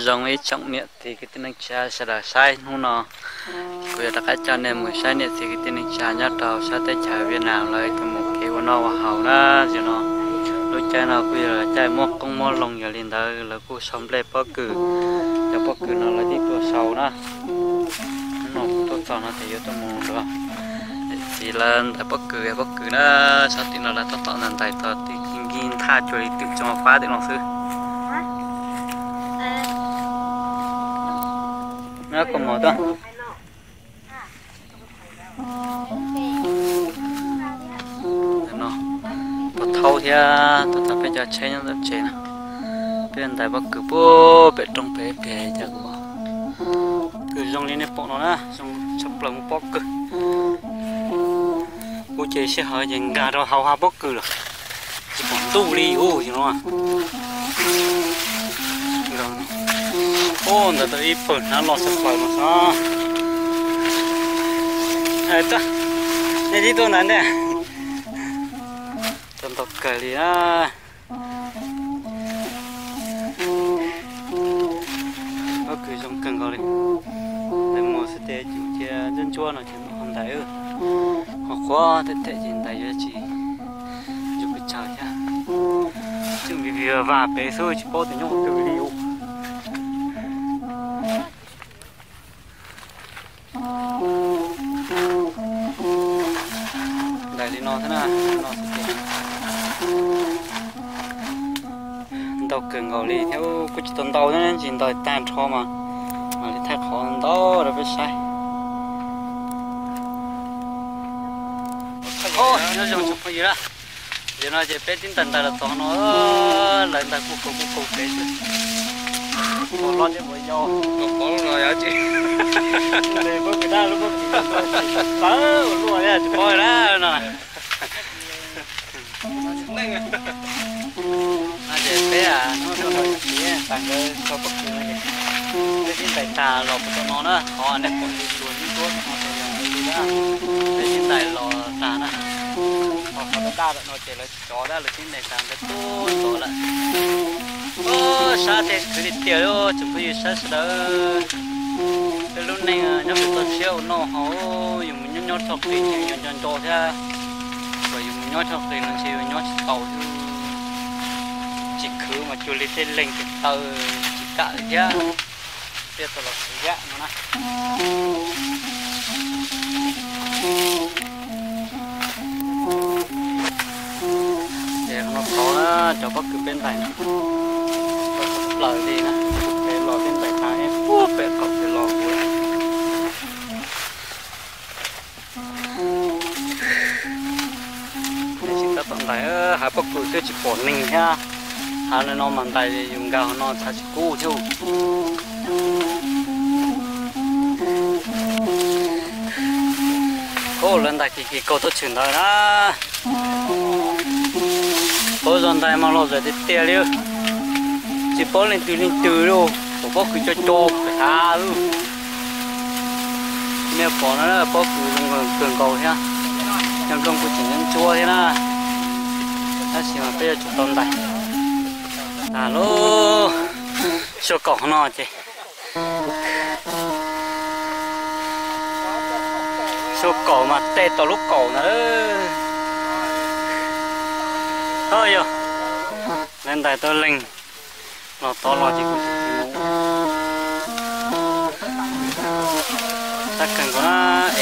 Zoo ib tsoom niam txiv kwv tij neej tsa sawv daws saib hnub no, kuv yuav rov qab coj nej mus saib niam txiv kwv tij neej tsa nyob rau sab teb chaws Viaj Nam lawv tus mus kev ua noj ua haus na. Yog no, lub caij no kuj yog caij muab qoob muab loo, yog li ntawd lawv kuj sau nplej pob kws. Cov pob kws no lawv twb tuaj sau na. Hnub no kuv tuaj txog no ces yuav tuaj mus dua niam txiv lawv ntais pob kws, pob kws na. Sab tim no lawv tab tom ntais ntais txog tim nkig nthaj cuag li twm tso fab tim no xwb. Na koj mos tuaj. No, pov thaub thiab tab tom peb cov tsheb nyob ntawm tsev na. Peb ntais pob kws puag pem roob pem tiag cas kuv, kws zoo li nej pom no na, zoo tshaj plaws mus pob kws. Kuv ces sij hawm ces nkag rau hauv hav pob kws lawm, tsis pom ntuj li ub no. Ub, ntawd tau ib pawg hnab loj tshaj plaws no xwb. Nej tib tuaj ntawd ntej. Tau ntau kawg li na. Pob kws zoo kawg nkaus li. Ntawm muag xwb ces cim cia ntsuab ntsuab no ces mam ho ntais. Ho qhuav them them ces ntais yuav tsis zoo pes tsawg thiab. Tseem vij vij vaj vaj pem xwb tsis paub tias nyob qhov twg li ub. Ntais li no thiab na, no xwb ces ntau kawg nkaus li thiab, kuj tsis tau ntau thiab, ntsis ntais tag nrho mas mam li thaij qhov ntau rau peb saib. Nyob zoo tsoom phooj ywg na, nim no ces peb twb ntais ntais los txog no, lawv ntais kuj kaus kuj kaus pem xwb. Ua loj thiab ua yau, ua pov los yog tsis, peb kuv dab lub pob kws tawv ua luaj thiab tsis paub na no. Ces peb hnub no txiv tas nkawd tso pob kws no ces peb twb ntais tag los puag tom no na, qhov nej pom luag luag ntsuab ntsuab no ces yog nkawd li na, peb twb ntais los tag na. Ho qhov daj daj tom no ces lawv tsis tso dab, lawv twb ntais tag nkawd tuaj ntxov lawm. Ub, sab thiab khwv tiag tiag li tsoom phooj ywg saib sawv daws. Peb lub neej nyob pem toj siab ua noj haus, yus mus nyob nyob txoj qis ces nco nco nco thiab. Kom yus mus nyob txoj qis no ntshe yus nyob tsis tau thiab. Tsis khwv mas cuag li tej leeg tes taw tsis kam li thiab. Thiaj tau los khwv zaj no na. Ces no tod na, cov pob kws peb ntais no, plaws li na, peb los peb ntais tag puag pem qaum pem los kuv. Tsis tab tom ntais, hav pob kws twb tsis pom neeg thiab. Hav no mas ntais yus nkag hauv no txhav tsis kub thiab. Ub, lawv ntais kim kim kaug tuaj tshwm ntawd na. Paub zog ntais mas los zam tiag tiag li. Tsis paub leej twg leej twg li, pom pob kws co co pem hav lawm. Nej pom no pob kws zoo kawg nkaus thiab, cov nplooj kuj tseem ntsuab thiab na. Tab sis mas peb yuav tsum tau ntais. Tas lub xyoo kaum no ces, xyoo kaum mas tej tau lub kaum ntawd. Yog lawv ntais tau leeg los tod los ces kuv tsis mus. Sab kawg nkaus na,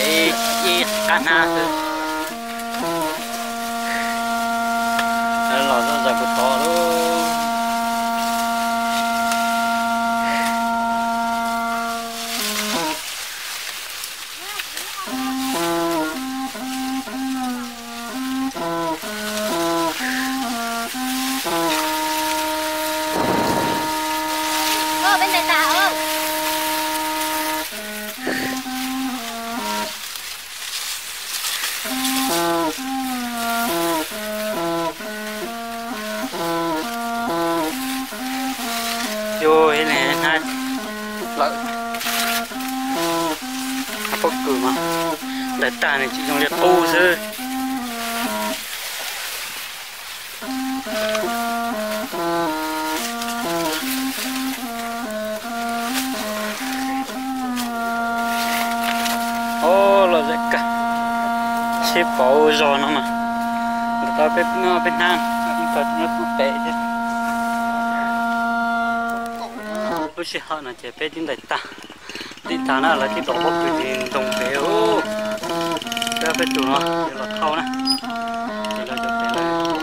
es ib qab hnab xwb. Lawv los zoj zas kuv tod lub. Yus ib leeg hnab lawm. Hav pob kws mas ntais tag nws tsis zoo li qub xwb. Sib pauv zog no mas, ntawm tau peb noj peb hnab, tau nyob pem thiab. Lub sij hawm no ces peb twb ntais tag, ntim tag na, lawv twb dov pob kws ces ntoos pem. Peb, peb tus no ces los thauj na, ces lawv cov pem lawm.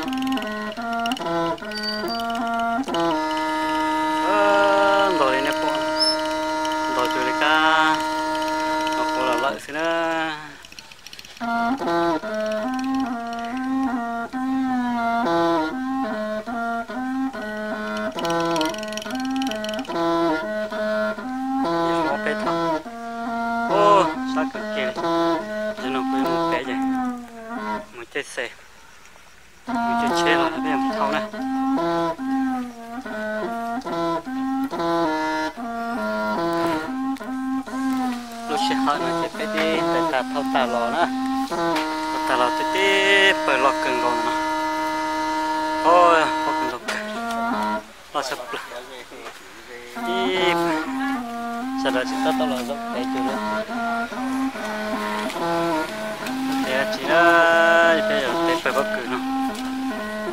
Ntog li nej pom, ntog cuag li kab, no quav los lawm xwb na. Ua peb thauj, ub, sab kawg kiag li. Zaum no kuv yuav mus pem ces mus caij xe, mus caij tsheb los peb mus thauj na. Lub sij hawm no ces peb twb ntais tag thauj tag los na, thauj tag los twb tib pawg loj kawg nkaus no. Ub, loj kawg nkaus kawg, loj tshaj plaws. Ib, sawv daws tsis tab tom los zaum tev cuag li. Tev tsis na, peb yog tev pawg pob kws no.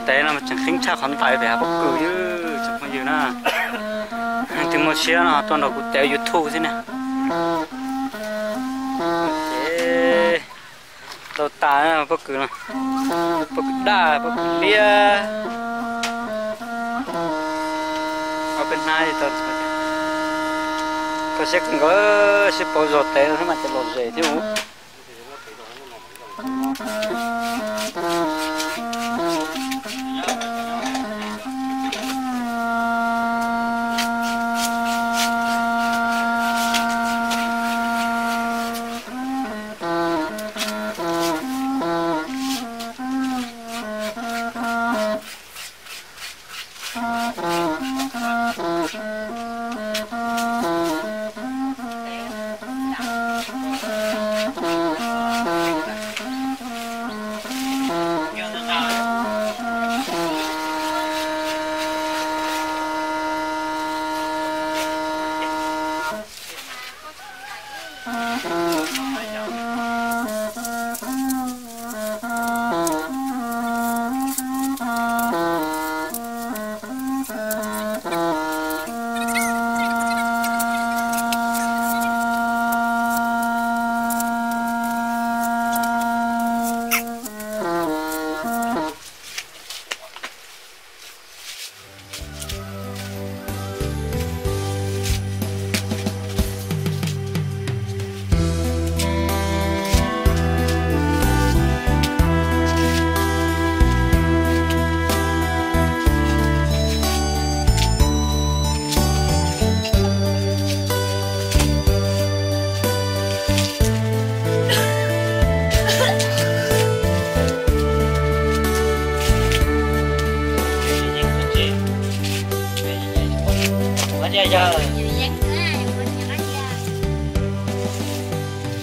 Tev no mas tseem qhib tshaj qhov ntais pem hav pob kws xwb tsoom phooj ywg na. Leej twg muaj siab no tuaj nrog kuv tev YouTube xwb na. Ces tau tas pob kws no, pob kws daj pob kws liab. Ob peb hnab tau, kho siab kawg nkaus, sib pauv zog tev no thiab mas ces lom zem thiab mus.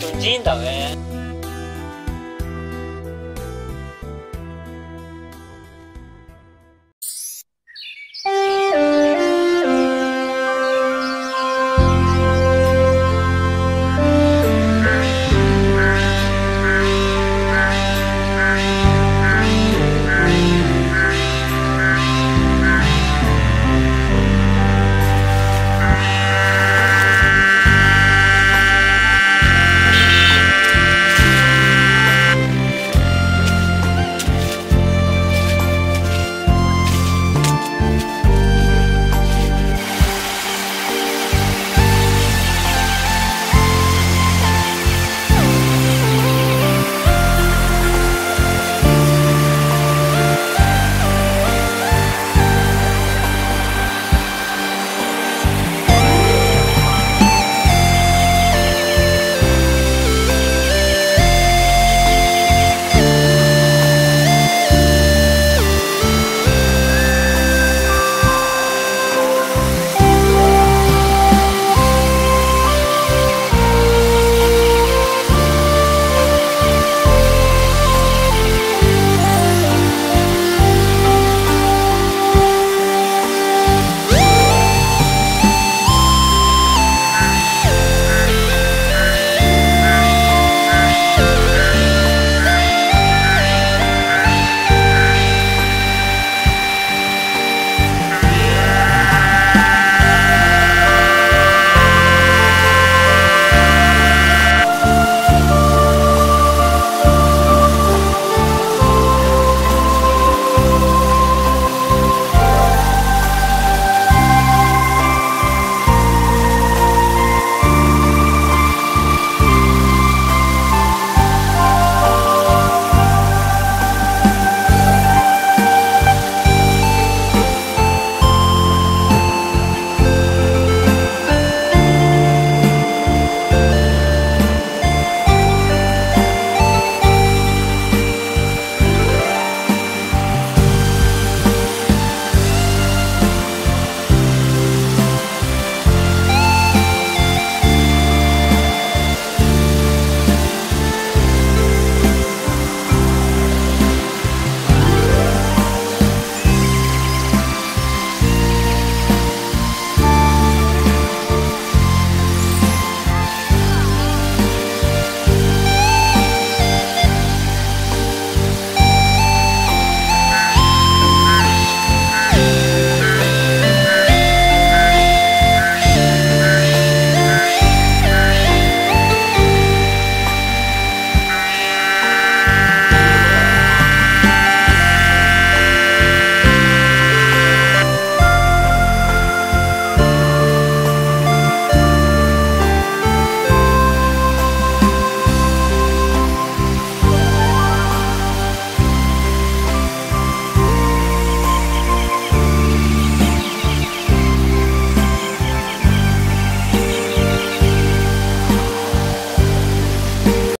Tus ntsib ntawm